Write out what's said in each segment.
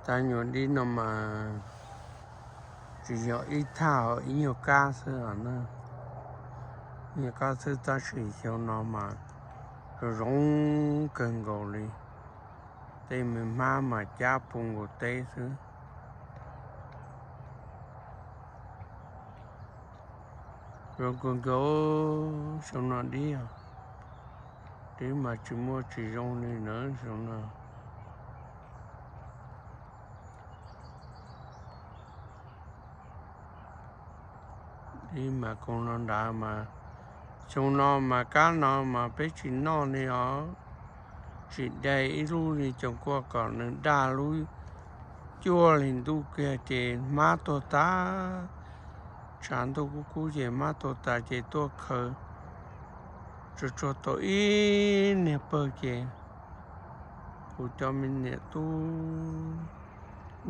Tav nyuag dib no mas tsis yog ib thaj, ib nyuag kab xwb os na. Ib nyuag kab xwb tab sis xyoo no mas zoo zoo kawg nkaus li. Tej me hmab mas cab puv nkaus teb xwb. Zoo kawg nkaus xyoo no dib os. Dib mas tsis muaj tsis zoo li na xyoo no. Dib mas koog no nrad mas, xyoo no mas kab no mas peb tsis noj li os. Tsis dai ib lub li, coos kuaj kom nws daj lub cuaj hli ntuj kiag ces hmab tuag tag. Tshav ntuj kub kub ces hmab tuag tas ces tuaj khaws tsuag tsuag tau ib niag pawg ces kuv cov me niam tub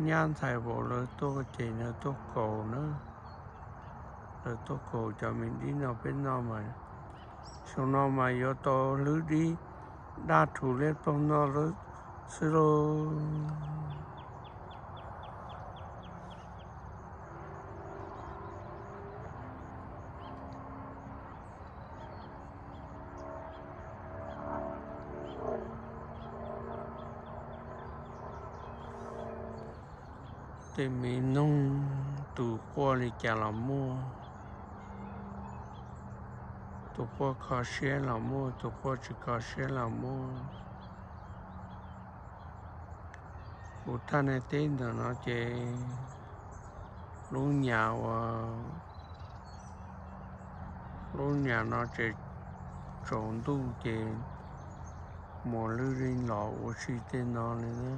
nyab ntxhais vauv lawv tuaj ces lawv tuaj kaus na. Lawv tuaj kaus cov me dib no peb noj mas, xyoo no mas yuav tau hlwb dib daj rhuv liab ploog noj xwb lauj. Tej me noog tus quaj li cas los muaj, tus quaj kho siab los muaj, tus quaj tsis kho siab los muaj. Kuv thaj nej teb ntawm no ces lub nyam uas, lub nyam no ces tsaus ntuj ces mos lwj li los ua si tej no li na.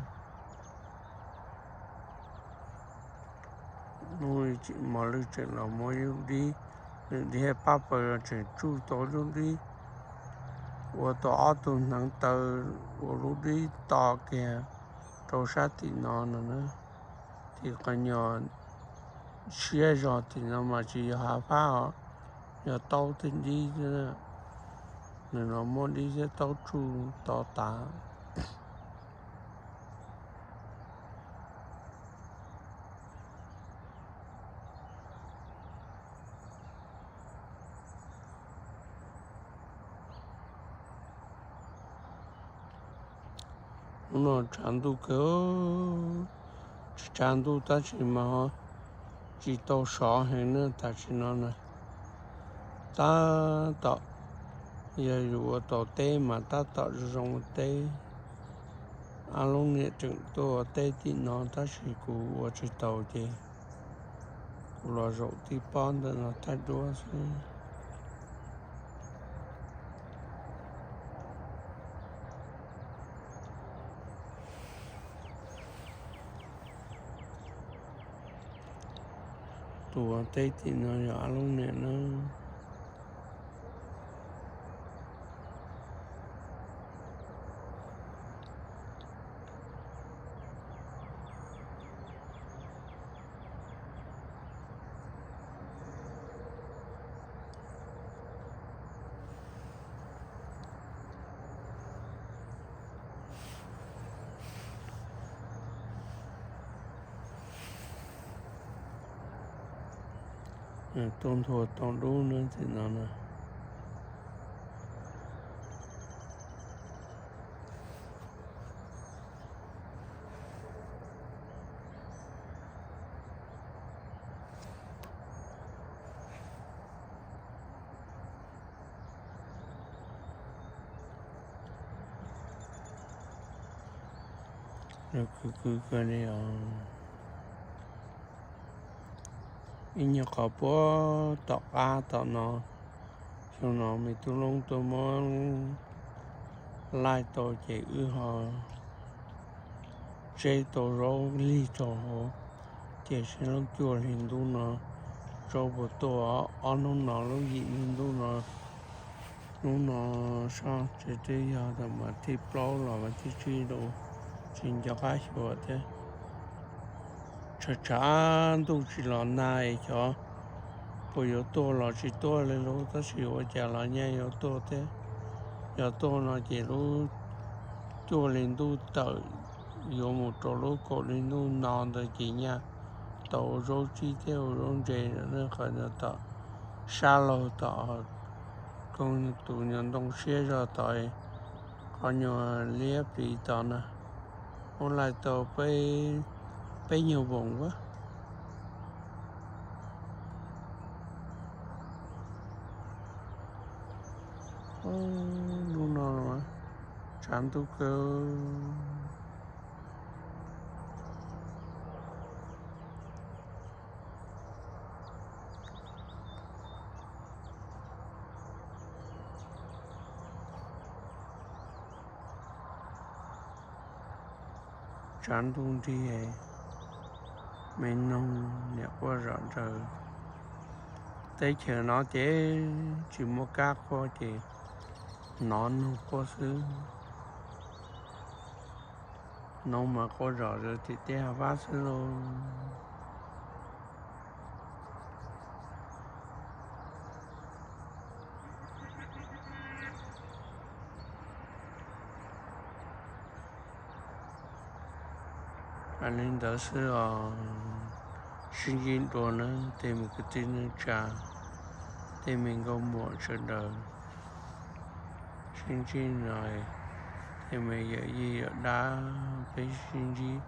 Hnub mos lwj tseem los muab lub dib, nws dhia pab pawg tseem tsuj tau lub dib, ua tau ob tug hneev taw ua lub dib to kiag rau sab tim no no na. Tim qhov nyuag siab zog tim no mas tsis yog hav fab os, yog taub tej dib xwb. Nws los muab dib thiab taub tsuj to tas. Hnub no tshav ntuj kawg, tsis tshav ntuj tab sis mas tsis tau sov heev na tam sim no na. Tab tom, yog yus ua tau teb mas tab tom zoo zoo ua teb. Ab lub niam tseem tuaj ua teb tim no tab sis kuv ua tsis tau ces kuv los zaum tib pob ntawm no thaij duab xwb. Tus ua teb tim no yog ab lub niam na. Tuaj nthua tau dub na tim no na. Kwv kwv kawg li os. Ib nyuag qhov puag tom qab tom no, xyoo no me tub Loob tuaj muab laij tau ces wb ho tseb tau zaub lig rau hauv. Ces seb lub cuaj hli ntuj no zaub puas tuaj, ob hnub no lub yim hli ntuj no, hnub no soj tsev twb yog thaum mas thib plaub los vas thib tsib lawm, tsis nco qab xyuas thiab. Tshav tshav ntuj tsis los nag es xyov puas yuav tuaj los tsis tuaj li lauj, tab sis ua cas los nyaj yuav tuaj thiab. Yog tuaj no ces lub cuaj hli ntuj tawm yuav mus rau lub kaum hli ntuj no ntawd ces nyaj tau ua zaub tsib thiab ua zaub ntse lawm, qhov nyuag tom sab laug tom koog tus nyuag ntoo siab zog tod, qhov nyuag liab pliv tod na, muab laij tau peb nyuag voos ua lub no tsav ntuj kawg. Tsav ntuj nrig, me noog niam quaj zom zaws. Teb chaws no ces tsis muaj kab quaj ces hnov noog quaj xwb. Noog mas quaj zom zaws tim tej hav vab xwb lauj. Li ntawd xwb os, sib ntsib dua nawb tej me kwv tij neej tsa, tej me nkauj muam sawv daws. Sib ntsib no, tej me yawm yij yawm dab, peb sib ntsib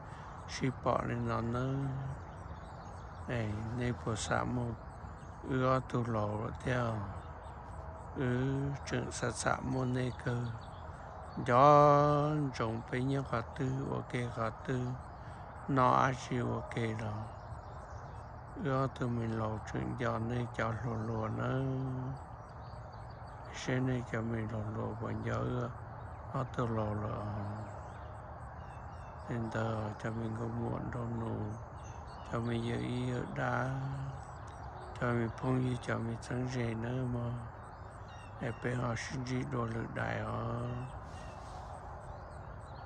sib pom li no nawb. Nej puas xam muaj wb ob tug laus lawm thiab? Wb tseem xam xam muaj nej kawg. Nco ntsoov peb nyob qhov twg ua ke qhov twg, noj dab tsi ua ke los wb ob tug me laus tseem nco nej cov hluas hluas nawb. Seb nej cov me hluas hluas puas nco wb ob tug laus lawm. Li ntawd cov me nkauj muam nraug nus, cov me yawm yij yawm dab, cov me phooj ywg cov me txheeb ze nawb mog, es peb ho sib ntsib dua lwm daim os.